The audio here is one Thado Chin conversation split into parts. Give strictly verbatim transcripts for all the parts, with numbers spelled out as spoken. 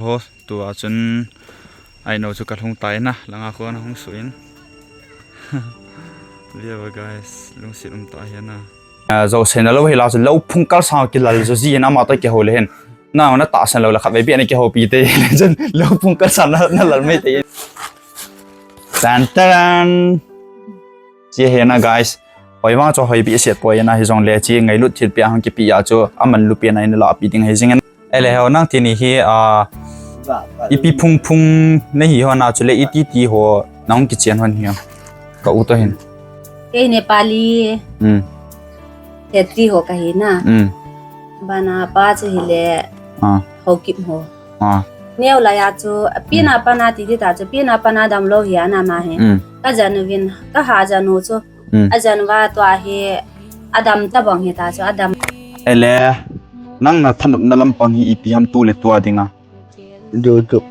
Ho, tua chun aino chu kalhung tai na, langa khon ahung suin. Via guys, lungsit um ta hi na. Ah, jo sena lo hi la chu lo phung kal sa kilal jo ji na ma ta kihou le hin. Na na tahsan lou le khatvei beh na kihoupi te. Chun lo phung kal sa na, na lal mai te. Tan tan. Chi hi na guys. Hoi vang chu hoi beh set poi na, hijongle chi ngailut thilpeh a hung kipe a chu aman lupi na in la pi ding hi jing. Ele ho nang tini hi, ah, ipi phung phung na hi ho na chule iti ti ho nang kichen hon hi. Ka u to hin. Kei Nepali. Hmm. Hetri ho kahi na. Hmm. Bana pa chu hile. Ah. Haokip ho. Ah. Neo la ya chu, pi na pa na ti ti ta chu, pi na pa na damlou hi ana ma hi. Hmm. Ka janu vin, ka ha janu chu. Hmm. Ajan va tua hi, adam tabang hi ta chu, adam. Ele, nang na thanop na lampang hi ipi ham tu le tua dinga. YouTube.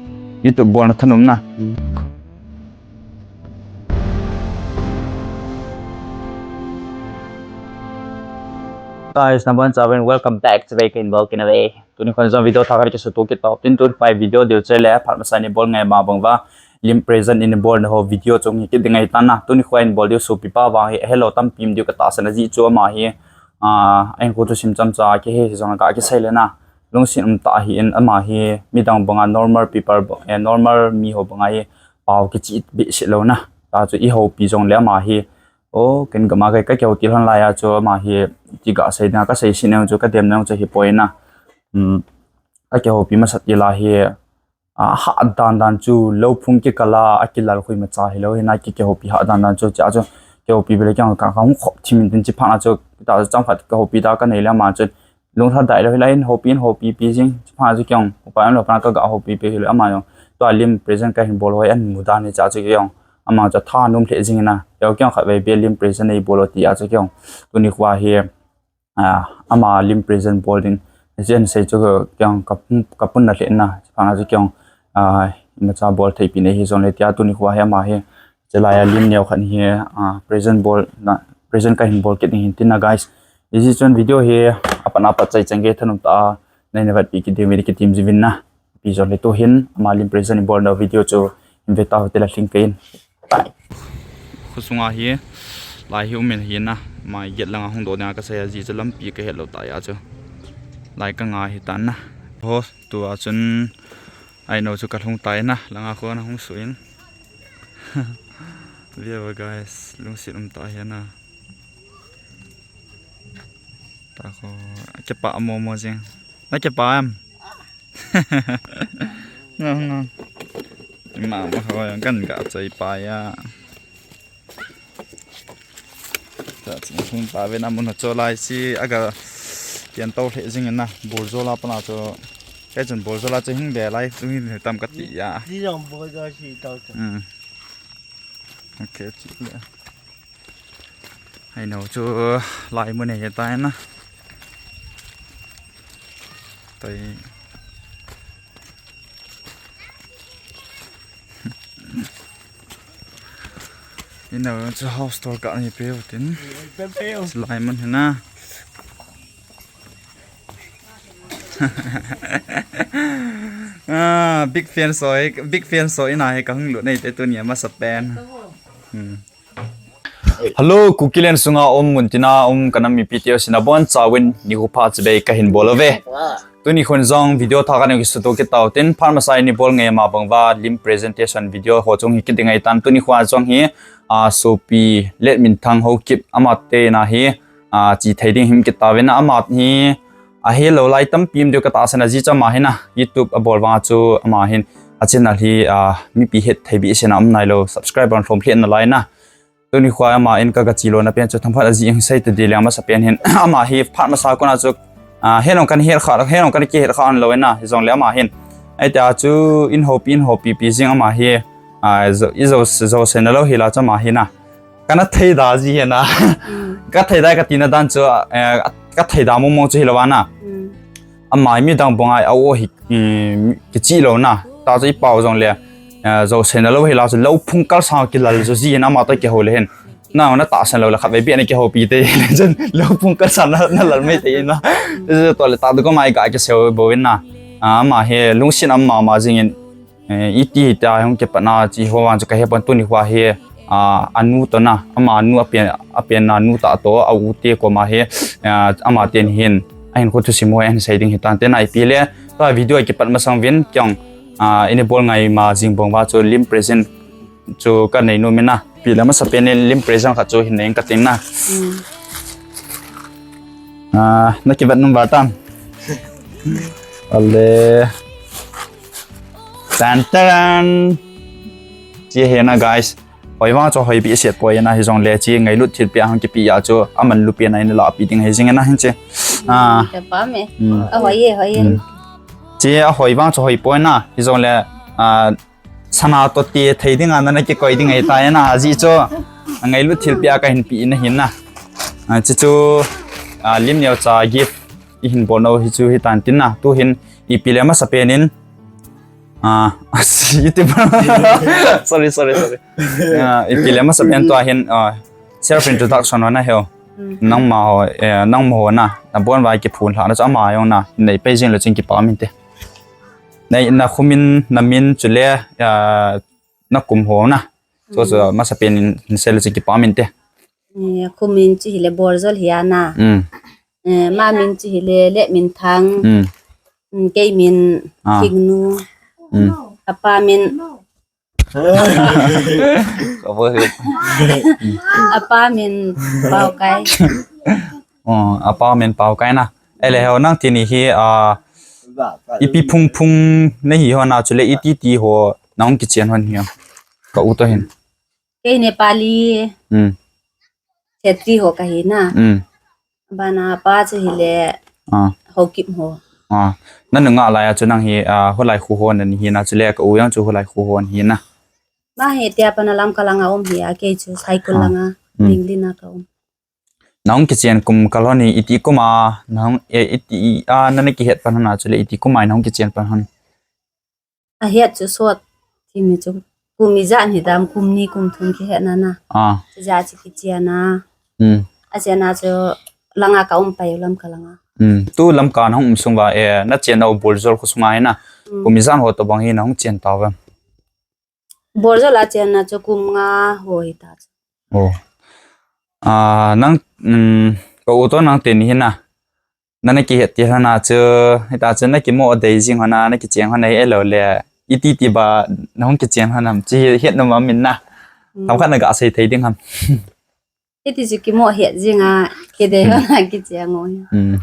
YouTube bol na thanop na. Hmm. Guys, number one, welcome back to Vacant Volcano Way. Tuni khon jong video thakar kisutu kit tau. Tin tun pai video deu chele, phat masa ni bol ngai ma bang va. Lim present in bol na ho video chung hi kit ding ngai tan na. Tuni khon bol deu supi pa vang hi, hello tam pim deu ka tahsan a ji chu ama hi. Ah, ahin ko tu sim cham cha ke he jong ka kisei le na. Lungsin um ta hi in ama hi, midang banga normal people, eh, normal mi ho banga hi, pau kichi beh se lou na. Ta chu i houpi jongle ama hi. O, ken gama kai ka kihou til hon lai a chu ama hi, ti ga sei na, ka sei si neu chu ka dem neu chu hi poi na. Hmm. Ka kihoupi masa til a hi, a, ha dan dan chu lo phung kikal a, a kilal khu imacha hilou hi na ki, kihoupi ha dan dan chu cha chu kihoupi bele kyang ka, ka hung khop thim in tin chi pha na chu ta chu chang khat kihoupi ta ka nei le ama chu lung tha dai lou hi lai in houpi in houpi pi jing chi pha chu kyang upa an lo pa ka ga houpi pi hilou ama yong. Tua lim present ka hin bol hoi an mu dan ni cha chu kyang ama chu tha num le jing na. Yo kyang khatvei beh lim present ei bol ti a chu kyang. Tuni khua hi ah, ama lim present bol ding. Jen sei chu kyang ka, ka pun na le na. Phana chu kyang, ah, imacha bol thei pi nei hi jongle tia tuni khua hi ama hi. Chelai a lim neo khat hi, ah, present bol na, present ka hin bol kit ding hin tin na guys. Iji chun video hi apat apat chai chang ge thanop ta nei na vat pi kit ding video kitim ji vin na. Pi jongle tu hin, ama lim present i bol na video chu in ve ta ho te la hling kein. Bye. Kho sunga hi, lai hi um in hi na, mai get langa hung do na ka sei a ji chu lampi ka helou ta ya chu. Lai ka nga hi tan na. Ho, tua chun, aino chu ka lhung tai na, langa khon ahung suin. Via guys, lungsit um ta hi na. Ta kho, kipa mo mo jing. Na kipa em? Nga, nga. Ima ma ho yang kan ga choi pa ya. Ta chung chung ta ve na mun cho lai si aga tian to le jing na bol jo la pa na cho. Kai chun bol jo la cho hing de lai tu hin tam ka ti ya. Di jong bol jo si to cho. Hmm. Okay, chi le. Aino chu lai mun nei ta na. Tai. Aino chu house tour ka ni pe tin. Pe pe. Lai mun na. Ah, big fan soi, big fan soi na he ka hung lut nei te tuni masa pen. Hmm. Hello, Kukiland sunga um, mun tina um, ka nam mipi teu sina bon chawin, ni hu pha chibai ka hin bol uve. Tuni khun jong video thak a nei kisutu kit tau tin, phat masa ni bol ngai ma bang va, lim presentation video ho chung hi kit ding ngai tan, tuni khua jong hi, a, sopi Letminthang Haokip ama te na hi, a, chi thei ding him kit ta ve na ama hi, a, helou lai tampi um deu ka tahsan a ji chu ama hi na, YouTube a bol vang chu ama hin, a channel hi, a, mipi het thei beh sena um nai lou, subscriber lhom hlen na lai na. Tuni khua ama in ka, ka chi lona pen chu themkhat a ji hung sei ta di le masa pen hin. Ama hi phat masa kona chu, ah, helong kan hel kha, helong kan kihet kha an lou na, hijongle ama hin. Ai ta chu in hopi, in hopi pi jing ama hi, ah, jo, i jo, jo se na lou hi la chu ama hi na. Kana thei da ji hi na. Mm. Ka thei da ka ti na dan chu, eh, ka thei da mong mong chu hi lou va na. Mm. Ama midang bang ai a o hi, um, kichi lou na. Ta chu i pau jongle, eh, jo se na lou hi la chu lo phung kal sa kilal jo ji na ama ta kihou le hin. Na na tahsan lou le khatvei beh na kihoupi te. Chun lo phung kal sa na, na lal mai te na. Chun to le ta du ko mai ga kiseu bo in na. Ah, ama hi lungset um mama jingin, eh, iti hita hung kipatna chi ho vang chu kahe pon, tuni hoa hi, ah, anu toh na, ama nu apen, apen na nu tah toh, a u te koma hi, ah, ama ten hin, ahin kho thusim ho ahin sei ding hitan tin, ipi le, tua video kipat masang uvin, kei jong, ah, ini bol ngai ma jing bang uva chu lim present chu kanei nom in na. Ipi le masapen in lim present khat chu hin nei ing kating na. Mm. Ah, na kivet nom uva tam. Ale. Tan tan. Chi hi na guys. Hoi vang chu hoi behseh poi na, hijongle chi ngailut thilpeh a hung kipeh a chu aman lupen a in la pi ding hi jing na hin chi. Ah. Ka pa me. Mm. A hoi e, hoi e. Mm. Chi ahoi vang chu hoi poi na, hijongle, ah, sana toh ti thei dinga nana kikoi ding ahitai na, ajeh chu ngailut thilpeh a kahin pe na hin na. Ah, chi chu, ah, lim neocha gift ihin bol nau hi chu hitan tin na. Tu hin ipi le masapen in, ah, iti sorry, sorry, sorry. Ah, ipi le masapen tua hin, ah, self introduction ho na heo. Mm. Nangma ho, eh, nangma ho na, nabon uva kiphonlhah na chu ama jong na, nei pei jing le chun kipa um inte. Na, na khomin, na min chule, ah, na kum ho na. Chu chu, mm, masapen in, in sei le chun kipa um inte. Eh, khomin chu hile Borjol hi a na. Mm. Eh, ma min chu hile Letminthang. Mm. Mm, kei min, ah, Thingnu. Mm. Apa min. Apa min Paokai. Oh, apa min Paokai na. Ele ho nang tini hi, ah, ipi phung phung na hi ho na chule iti ti ho nahung kichen hon hi. Ka u toh hin. Kei Nepali. Mm. Khetri ho kahi na. Mm. Bana pa chu hile, ah, Haokip ho. Ah. Nanu ngah lai a chu nang hi, ah, holai kho ho nahi na chule ka u jong chu holai kho ho ahi na. Ma hi tia pana Lamka langa um hi a, kei chu Saikul, ah, langa, mm, Ninglin a ka um. Nahung kichen kum kal hon hi iti kum a, nahung, eh, iti a, nana kihet pan hon a chule iti kum a nahung kichen pan hon. Ahet chu sot, ti mi chu. Kum ijat ni dam, kum ni kum thum kihet na na. Ah. Ijat chu kichen a. Hmm. Achen a chu langa ka um pai u Lamka langa. Hmm. Tu Lamka nahung um sung uva, eh, nachen nau Borjol kho sunga hi na. Hmm. Kum ijat ho tobang hi nahung chen tauve? Borjol a chen na chu kum nga ho hita chu. Oh. Ah, nang, um, ka u toh nang teni hi na. Nana kihet ti hon a chu, hita chu na kimo dei jing hon a, na kichen hon a hi elou le. Iti ti ba, nahung kichen hon ham, chi het nom am in na. Hmm. Themkhat na ga sei thei ding ham. Hiti chu kimo het jing a, kidei hon a kichen ngoi. Hmm.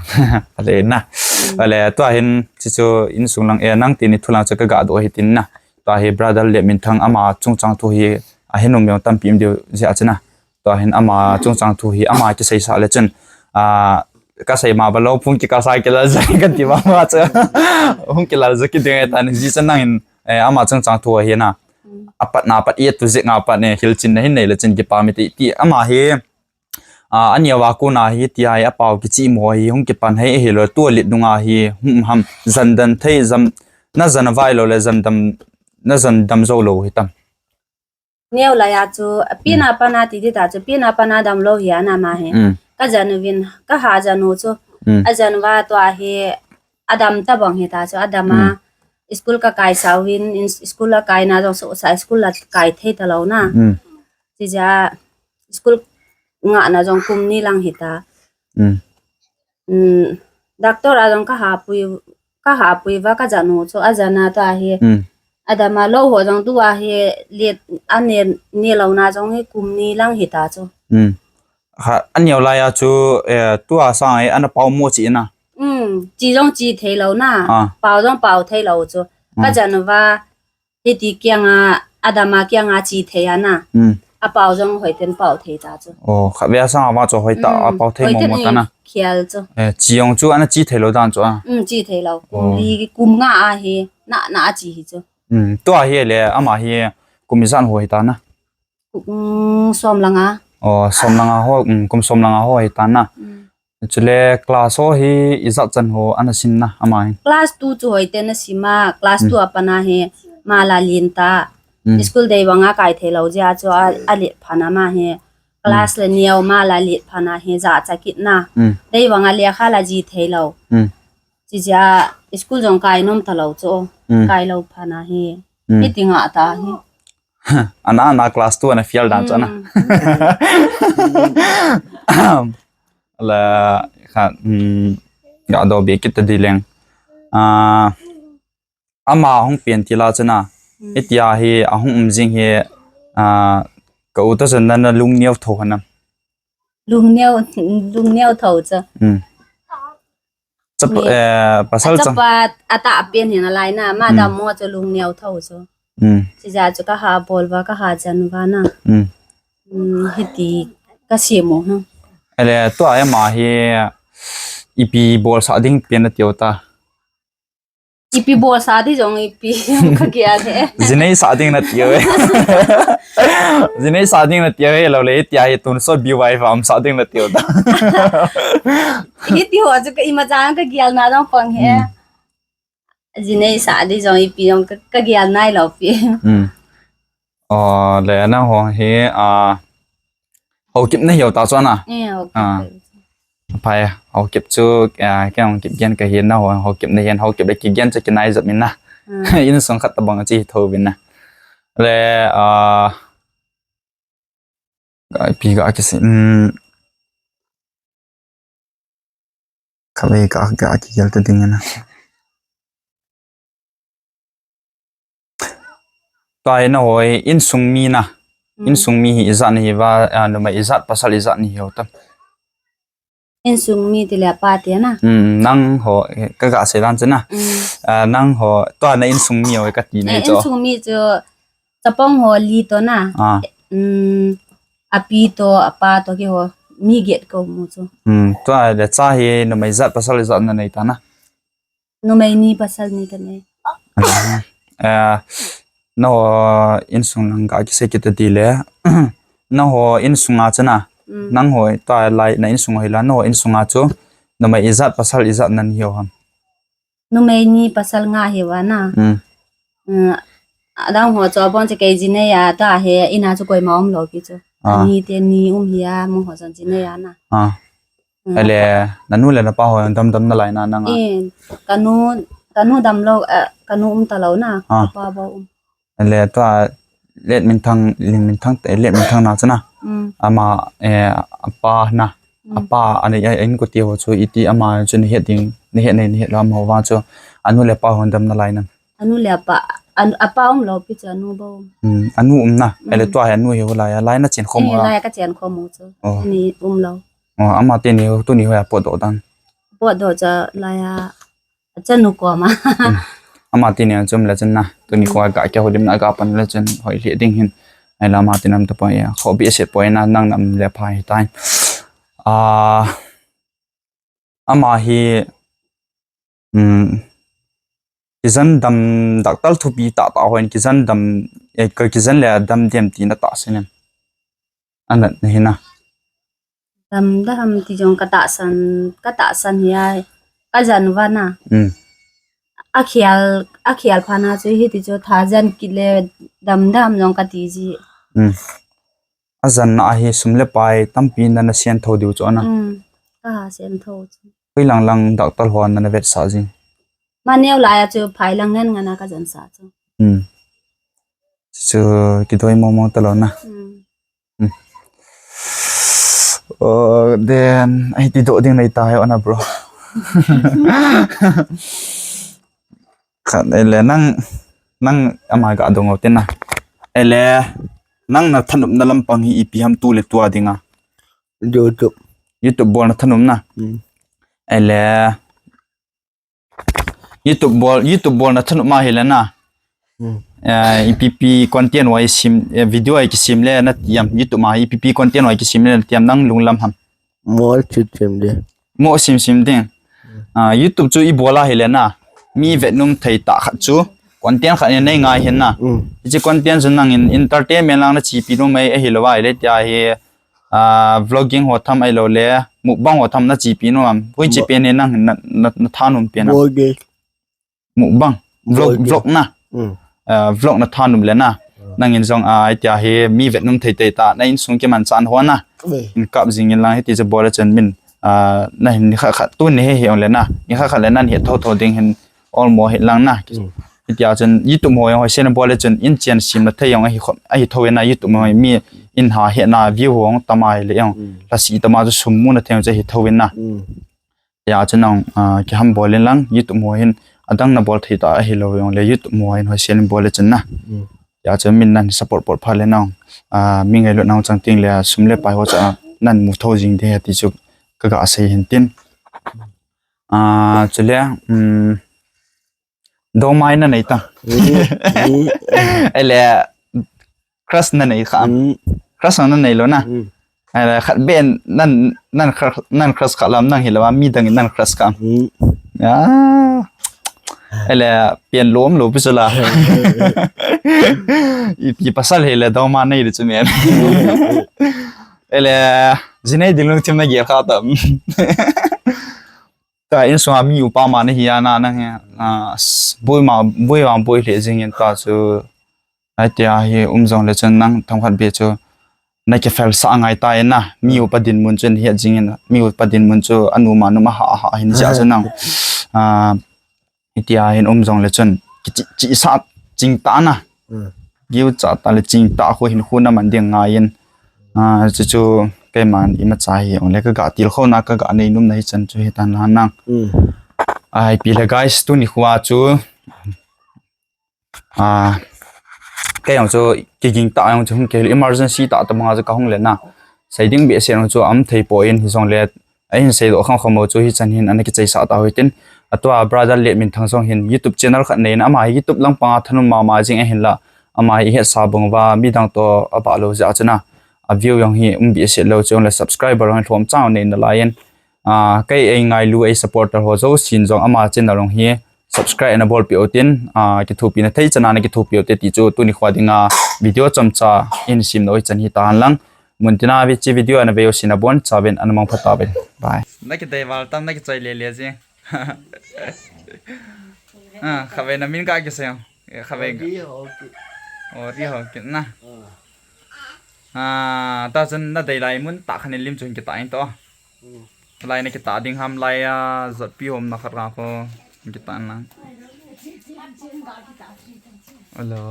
Ale na. Hmm. Ale, tua hin, chi chu insung lang, eh, nang teni thu lang chu ka ga doh hitin na. Tua hi brother Letminthang ama chungchang thu hi, ahe nom jong tampi um diu jeh a chu na. Tua hin ama chungchang thu hi, ama kiseisah le chun, ah, ka sei ma ba lou, phung kikasa kilal ja kati ba ma chu. Hung kilal ja kiding e tan, hijeh chun nang hin, eh, ama chungchang thu hi na. Hmm. Apat na apat e tu jeh nga pat ne, hilchenna hin nei le chun kipa mi ti, ti ama hi, ah, aneo a kona hi, ti a hi, apao kichim ho hi, hung kipan hi, hilou le tua let nunga hi, hung ham, jan dan thei, jan, na jan vai lou le, jan dam, na jan dam jou lou hitam. Neo lai a chu, a pen a, hmm, pan a ti ti ta chu, pen a pan a damlou hi a na ma hi. Hmm. Ka jan uvin, ka ha jan u chu. Hmm. A jan uva tua hi, adam tabang hita chu, adam a, hmm, school ka kaisa uvin, in, school a kaina jong sohsa, school a kai thei talou na. Hmm. Chijeh a, school ngahna jong kum ni lang hita. Hmm. Um, doctor a jong ka hapui, ka hapui uva ka jan u chu, a jan a tua hi. Hmm. Adam a lou ho jong tua hi, let, ane, ne louna jong hi kum ni lang hita chu. Hmm. Ha, aneo lai a chu, eh, tua sang hi ana pao mo chi na. Hmm, chi jong chi thei lou na. Ah. Pao jong pao thei lou chu. Ka, hmm, jan uva, hiti kiang a, adam a kiang a chi thei a na. Hmm. Apao jong hoiten pao thei ta chu. Oh, khatvei a sang a vang chu hoitah a, hmm, pao thei mo mo ta na. Khial chu. Eh, chi jong chu ana chi thei lou dan chu a. Hmm, chi thei lou. Kum, oh, li, kum nga a hi, na, na a chi hi chu. Hmm, tua hi le, ama hi kum ijat ho hita na. Kum som langa. Oh, som langa ho, hmm, kum som langa ho hita na. Hmm. Chule class ho hi ijat chan ho ana sim na ama hin? Class two chu hoiten na sim a, class, hmm, two a pat na hi mala lin ta. Hmm. School dei vang a kai thei lou jeh a chu a, a let phat na ma hi. Class, hmm, le neo mala let phat na hi jacha kit na. Hmm. Dei vang a lekha la ji thei lou. Hmm. Hijeh a school jong kai nom talou chu. Hmm. Kai lou phat na hi. Hmm. Hiti nga ta hi. Ana, ana class two ana fail dan chu ana. Hmm. La, kha, hmm, ga do be kit ta di leng. Ah, ama hung pen ti la chu na. Hmm. Hitia hi, ahung um jing hi, ah, ka u toh chun na, na lungneo tho ham? Lungneo, lungneo tho chu. Hmm. Chap-, eh, pasal chang. Chapa atah pen hin alai na, ma, hmm, dammo chu lungneo tho chu. Hmm. Chijeh chu ka ha bol uva, ka ha jan uva na. Hmm. Hmm, hiti ka seimu ha. Ele, tua ama hi ipi bolsah ding pen nati u ta? Ipi bolsah ding jong ipi ka gel e. Ji neisah ding nati u e. Ji neisah ding nati u e, lou le, hitia hi tonsot B Y F a umsah ding nati u ta. Hiti ho chu ka imacha ka gel na jong pang e. Hmm. Ji neisah ding jong ipi jong ka, ka gel nai lou pi. Hmm. Oh, le nangho hi, ah, Haokip na hi u ta chu ana? Eh, Haokip. Ah. Phai, Haokip chu, ah, kei Haokip gen ka hi na ho, Haokip na hin, Haokip le kigen chu kinai jep in na. Hmm. Insung khat tabang chi tho vin na. Le, ah, ga pi ga kisei, um, khalei ga, ga kigel ta ding na. Tua hi na hoi, insung mi na. Mm. Insung mi hi ijat na hi uva, ah, numei ijat, pasal ijat na hi u tam? Insung mi ti le apa ti na. Mm, nangho, eh, ka ga sei dan chu na. Mm. Ah, nangho, tua na insung mi hoi ka ti na. Eh, chu insung mi chu chapang ho li toh na. Ah. Mm, api toh, apa toh keiho mi get ka um u chu. Mm, tua le cha hi numei ijat, pasal ijat na nei ta na? Numei ni pasal ni ka nei. Ah, eh, nangho insung lang ga kisei kit ta di le. Nangho insung a chu na. Mm. Nangho tua lai na insung hi la, nangho insung a chu numei ijat, pasal ijat na nei u ham? Numei ni pasal nga hi uva na. Mm. Mm, adang ho chu abon chu kei ji nei a, tua hi in a chu koima um lou pi chu. Ah. Ani te ni um hi a, mo ho chu ji nei a na. Ah. Mm. Ele, na nu le na pa ho dam dam na lai na nang a? Eh, ka nu, ka nu dam lou, eh, ka nu um ta lou na, ah, ka pa bou um. Ele, tua, Let Minthang, Ling Minthang, eh, Let Minthang na chu na. Mm. Ama, eh, apa na. Mm. Apa, ani, eh, in ko ti ho chu iti ama chu na het ding, na het nei, na het lou ama ho vang chu. Anu le apa ho dam na lai na? Anu le apa, an-, apa um lou pi chu anu bou um. Mm, anu um na. Mm. Ele tua hi anu hi ho lai a, lai na chen khom u a? Eh, lai a ka chen khom u chu. Oh. Ani um lou. Oh, ama teni, tuni hoi a potdoh dan? Potdoh chu lai a, achanu koma. Hmm. Ama teni a chu um le chun na, tuni kho a ga kihoulim na ga pan le chun hoi lheh ding hin. Ahile ama teni a um tapoi, kho behseh poi na, nang na um le pha hitai. Ah, ama hi, um, kijen dam, doctor thupi tah tah hon kijen dam, eh, ka kijen le dam dem ti na tahsan em? Anat na hi na. Dam dam ti jong ka tahsan, ka tahsan hi a, ka jen uva na. Mm. Akhel, akhel phat na chu hiti chu tha jen kit le dam dam jong ka ti ji. Mm. Ajen na a hi sum le pai tampi na na sian tho diu chu ana. Mm. Ka ha sian tho chu. Hoilang lang doctor ho na na vetsah ji? Maneo lai a chu phai lang ngen ngen a ka jensah chu. Hmm. Chu kidoi momo talou na. Hmm. Hmm. Oh, then, ai ti doh ding nei ta hi ona, bro. Khat, ele nang, nang ama ga dong o te na. Ele nang na thanopna lampang hi ipi ham tu le tua dinga? YouTube. YouTube bol na thanop na. Hmm. Ele YouTube bol, YouTube bol na thanop ma hile na. Hmm. Eh, ipi pi content wa isim, eh, video a ikisim le na tiam, YouTube ma ipi pi content wa ikisim le na tiam nang lunglam ham? Mo sim sim ding. Mo sim sim ding. Hmm. Ah, YouTube chu i bol a hile na. Mi vet nom thei tah khat chu content khat nei ngai hin na. Hmm. Hiche content chu nangin entertainment lang na chepi nom mai ahilou va hile tia hi, ah, vlogging ho tham ahilou le, mukbang ho tham na chepi nom am? Hui chepi ne nang na, na, na thanom pen am? Vlogging. Mukbang. Vlog, vlogging. Vlog na. Mm. Ah, vlog na thanom le na. Mm. Nangin jong, ah, itia hi mi vet nom thei thei tah, na insung kimanchah ho na. Mm. In kap jing in lang hiti chu bol a chun min, ah, na hin ni khat khat tu ni he he ong le na. Ni khat khat le nan he tho tho ding hin almost he lang na. Hitia chun YouTube mo jong hoisen bol le chun in chen sim na thei jong ahi khop, ahi tho in na YouTube mo mi in ha he na view hong tama hi le jong. Lasi tama chu sum mu na thei jong chu ahi tho in na. Tia chu nang, ah, kiham bol in lang, YouTube mo hin adang na bol thei ta ahi lou jong le YouTube mo hin hoisen bol le chun na. Tia chu min nan support pot pha le nang, ah, mi ngailut nang chang ting le sum le pai ho cha nan mu tho jing de ti chu ka ga sei hin tin. Ah, chu le, um, Dongma na nei ta. Ele crush na nei kha. Crush na nei lou na. Ele khat ben nan, nan crush, nan crush kha lam nang hi lou mi dang nan crush kha. Ya. Ele pian lom lou pi chu la. Ipi pasal hi le Dongma nei de chu men. Ele jinei ding lungthim na gel kha ta. Ta insunga mi upa ma na hi a na nang he, ah, s-, boi ma, boi ma boi le jing in ta chu. Ai tia hi um jong le chun nang thong khat be chu na kifel sa ngai ta in na, mi upa dinmun chu na het jing in, mi upa dinmun chu anu ma nu ma ha ha hin ja chu nang. Ah, itia hin um jong le chun kichi, chi sa ching ta na. Giu cha ta le ching ta khu hin khu na man ding ngai in. Ah, chu chu keiman ima cha hi ong le ka ga til kho na ka ga nei num na hi chan chu hi tan la nang. Ai pi le guys, tu ni khua chu, ah, kei jong chu kiging ta jong chu hung kei emergency ta ta manga chu ka hung le na. Sei ding be se jong chu am thei po in hi jong le Ahin seidoh kham kham u chu hichan hin ana kichaisah ta u hitin. Atua brother Letminthang jong hin YouTube channel khat neiyin ama hi YouTube langpanga thanop mama jing ahinla. Ama hi ihetsa bang uva midang toh abah lou jeh a chun a view jong hi um behseh lou chu le subscriber jong hi lhomcha nei nalaiyin. Ah, kei eingailu ei supporter ho jousen jong ama channel jong hi subscribe ana bolpeh u tin, ah, kithopina thei chan a ana kithopeh u te ti chu tuni khoa dinga video chomcha ihin semdoh u hichan hi tahen lang. Muntina vi chi video ana veu sina bon chavin ana mangpha tauvin. Bye. Na kidei val tam na kichai le le ji. Ah, khavei na min ka kisei. Khavei. Ori ho ki. Ori ho ki na. Ah, ta chun na dei lai mun ta khan lim chun kita in to. Lai na kita ding ham lai a jot pi hom na khat ra ko kita na. Hello.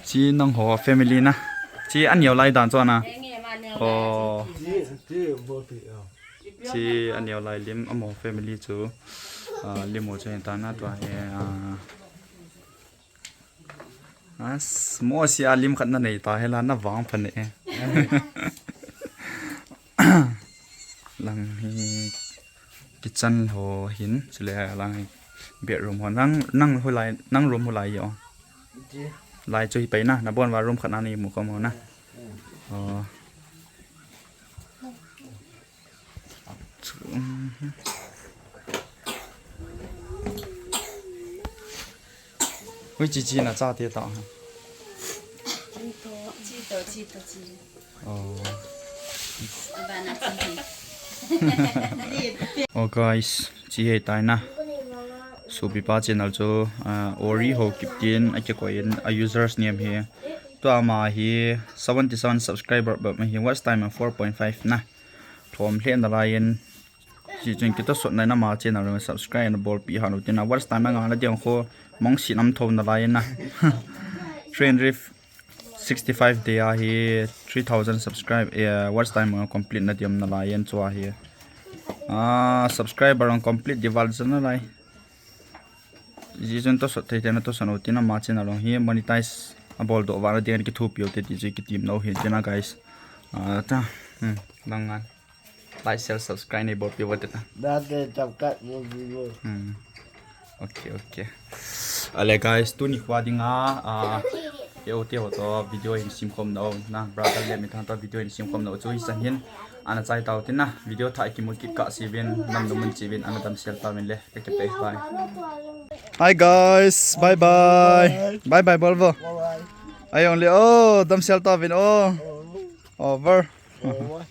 Chi nangho family na. Chi aneo lai dan chu na. Oh. Chi aneo lai lim amaho family chu. Ah, lim ho chu hin ta na tua hi, ah. As, mo si a lim khat na nei ta hela na vang pha ne. Lang hi kitchen ho hin, chule lang hi bedroom ho. Nang, nang hulai, nang room hulai yo. Lai chu hi pai na, na bon va room khat na ni mu ko mo na. Oh. Hui chi chi na cha te ta. Chi to, chi to, chi. Oh. Abana chi. Oh guys, chi hi tai na. Sopipa channel chu, ah, Ori Haokip tin akikoi in a users name hi. Tua ama hi seventy seven subscriber bep hi watch time four point five na. Thom lheh nalaiyin. Chi chun kitosot na in ama channel jong subscribe na bolpeh hih un tin a watch time a nga na ding khu mong sin am tho nalaiyin na. Three hundred sixty-five day a hi three thousand subscribe, eh, watch time complete na diam nalaiyin chua hi. Ah, subscriber jong complete di val chan nalai. Ji chun tosot thei thei na tosot u tin ama channel jong hi monetize a boldoh vah na ding a kithopi u te ti chu kitim nau hi tin a guys. Ah, ta. Hmm, lang ngan. Like, share, subscribe nei bolpeh u te ta. Date chapkat mo vivo. Hmm. Okay, okay. Ale guys, tuni khoa dinga, ah, eu te ho to video hin simkhom nau na, brother Letminthang to video hin simkhom nau chu hichan hin ana chai tau tin na, video thah kimu kit kah seh uvin, nam nu mun cheh uvin, ana damsel tauvin le. Hi guys, bye bye. Bye bye, Volvo. Bye bye. Ai only, oh, damsel tauvin, oh. Over. Oh.